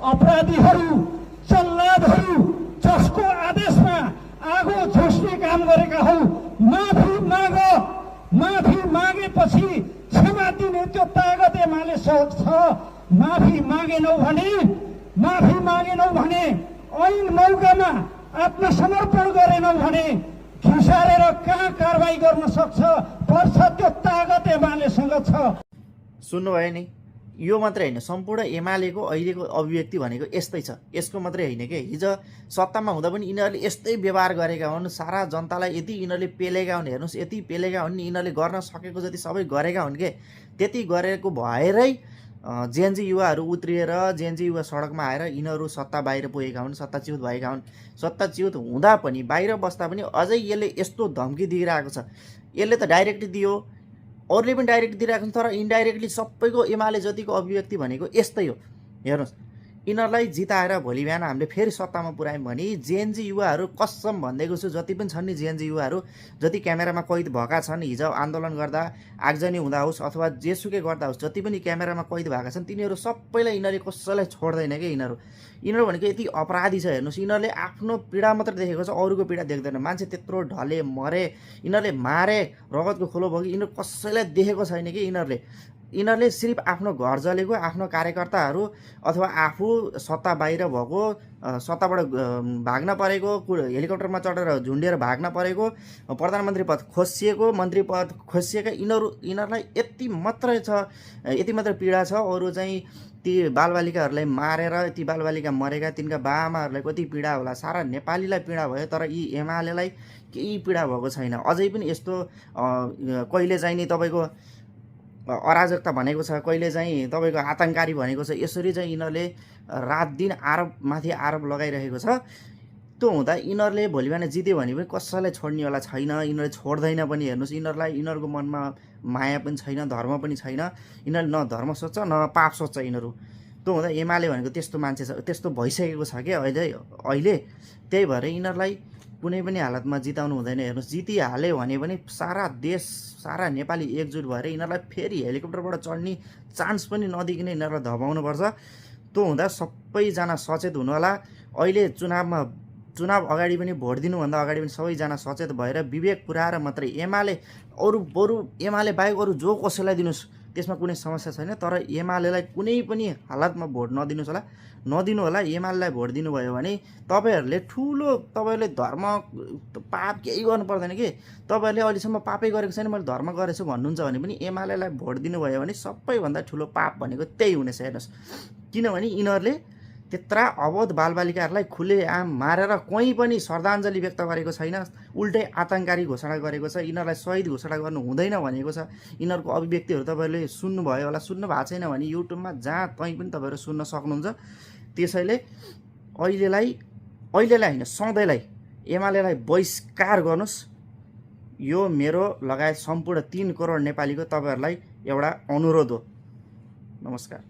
अपराधीहरू जल्लादहरू जसको आदेशमा आगो झोस्ने काम गरेका हौ माफी मागेपछि क्षमा दिने त्यो तागत एमाले छ। माफी मागेनौ भने ऐन मौकामा आत्मसमर्पण गरेनौ भने घिसारेर कहाँ कारबाही गर्न पर्छ त्यो तागत एमालेसँग छ। सुन्नुभयो नि, यो मात्रै होइन, सम्पूर्ण एमालेको अहिलेको अभिव्यक्ति भनेको यस्तै छ। यसको मात्रै होइन कि हिजो सत्तामा हुँदा पनि यिनीहरूले यस्तै व्यवहार गरेका हुन्। सारा जनतालाई यति यिनीहरूले पेलेका हुन्, हेर्नुहोस् यति पेलेका हुन् नि, यिनीहरूले गर्न सकेको जति सबै गरेका हुन् के। त्यति गरेको भएरै जेएनजी युवाहरू उत्रिएर जेएनजी युवा सडकमा आएर यिनीहरू सत्ता बाहिर पुगेका हुन्, सत्ताच्युत भएका हुन्। सत्ताच्युत हुँदा पनि बाहिर बस्दा पनि अझै यसले यस्तो धम्की दिइरहेको छ। यसले त डाइरेक्ट दियो, अरूले पनि डाइरेक्ट दिइरहेको छ, तर इन्डाइरेक्टली सबैको एमाले जतिको अभिव्यक्ति भनेको यस्तै हो। हेर्नुहोस्, यिनीहरूलाई जिताएर भोलि बिहान हामीले फेरि सत्तामा पुऱ्यायौँ भने जेएनजी युवाहरू कसम भनिदिएको छु, जति पनि छन् नि जेएनजी युवाहरू, जति क्यामेरामा कैद भएका छन्, हिजो आन्दोलन गर्दा आगजनी हुँदा होस् अथवा जेसुकै गर्दा होस्, जति पनि क्यामेरामा कैद भएका छन् तिनीहरू सबैलाई यिनीहरूले कसैलाई छोड्दैन कि। यिनीहरू भनेको यति अपराधी छ। हेर्नुहोस्, यिनीहरूले आफ्नो पीडा मात्र देखेको छ, अरूको पीडा देख्दैन। मान्छे त्यत्रो ढले मरे, यिनीहरूले मारे, रगतको खोलो भयो, यिनीहरू कसैलाई देखेको छैन कि। यिनीहरूले सिर्फ आफ्नो घर जलेको, आफ्नो कार्यकर्ताहरू अथवा आफू सत्ता बाहिर भएको, सत्ताबाट भाग्न परेको, हेलिकप्टरमा चढेर झुन्डिएर भाग्न परेको, प्रधानमन्त्री पद खोसिएको, मन्त्री पद खोसिएका यिनीहरूलाई यति मात्रै छ, यति मात्रै पीडा छ। अरू चाहिँ ती बालबालिकाहरूलाई मारेर ती बालबालिका मरेका तिनका बाआमाहरूलाई कति पीडा होला, सारा नेपालीलाई पीडा भयो। तर यी एमालेलाई केही पीडा भएको छैन। अझै पनि यस्तो कहिले चाहिँ नि तपाईँको अराजकता भनेको छ, कहिले चाहिँ तपाईँको आतङ्ककारी भनेको छ। यसरी चाहिँ यिनीहरूले रात दिन आरोपमाथि आरोप लगाइरहेको छ। त्यो हुँदा यिनीहरूले भोलि बिहान जित्यो भने पनि कसैलाई छोड्नेवाला छैन, यिनीहरूले छोड्दैन पनि। हेर्नुहोस्, यिनीहरूको मनमा माया पनि छैन, धर्म पनि छैन। यिनीहरूले न धर्म सोच्छ न पाप सोच्छ यिनीहरू। त्यो हुँदा एमाले भनेको त्यस्तो मान्छे छ, त्यस्तो भइसकेको छ क्या अहिले। त्यही भएर यिनीहरूलाई कुनै पनि हालतमा जिताउनु हुँदैन। हेर्नुहोस्, जितिहाल्यो भने पनि सारा देश, सारा नेपाली एकजुट भएर यिनीहरूलाई फेरि हेलिकप्टरबाट चढ्ने चान्स पनि नदिकन यिनीहरूलाई धपाउनुपर्छ। त्यो हुँदा सबैजना सचेत हुनु होला। अहिले चुनाव अगाडि पनि, भोट दिनुभन्दा अगाडि पनि सबैजना सचेत भएर विवेक पुऱ्याएर मात्रै बरु एमाले बाहेक अरू जो कसैलाई दिनुहोस्, त्यसमा कुनै समस्या छैन। तर एमालेलाई कुनै पनि हालतमा भोट नदिनु होला। एमालेलाई भोट दिनुभयो भने तपाईँहरूले तपाईँहरूले धर्म पाप केही गर्नु पर्दैन कि। तपाईँहरूले अहिलेसम्म पापै गरेको छैन, मैले धर्म गरेछु भन्नुहुन्छ भने पनि एमालेलाई भोट दिनुभयो भने सबैभन्दा ठुलो पाप भनेको त्यही हुनेछ। हेर्नुहोस्, किनभने यिनीहरूले त्यत्रा अवध बालबालिकाहरूलाई खुलेआम मारेर कहीँ पनि श्रद्धाञ्जली व्यक्त गरेको छैन, उल्टै आतङ्ककारी घोषणा गरेको छ। यिनीहरूलाई शहीद घोषणा गर्नु हुँदैन भनेको छ। यिनीहरूको अभिव्यक्तिहरू तपाईँहरूले सुन्नुभयो होला, सुन्नु भएको छैन भने युट्युबमा जहाँ तहीँ पनि तपाईँहरू सुन्न सक्नुहुन्छ। त्यसैले अहिलेलाई होइन, सधैँलाई एमालेलाई बहिष्कार गर्नुहोस्। यो मेरो लगायत सम्पूर्ण 3 करोड नेपालीको तपाईँहरूलाई एउटा अनुरोध हो। नमस्कार।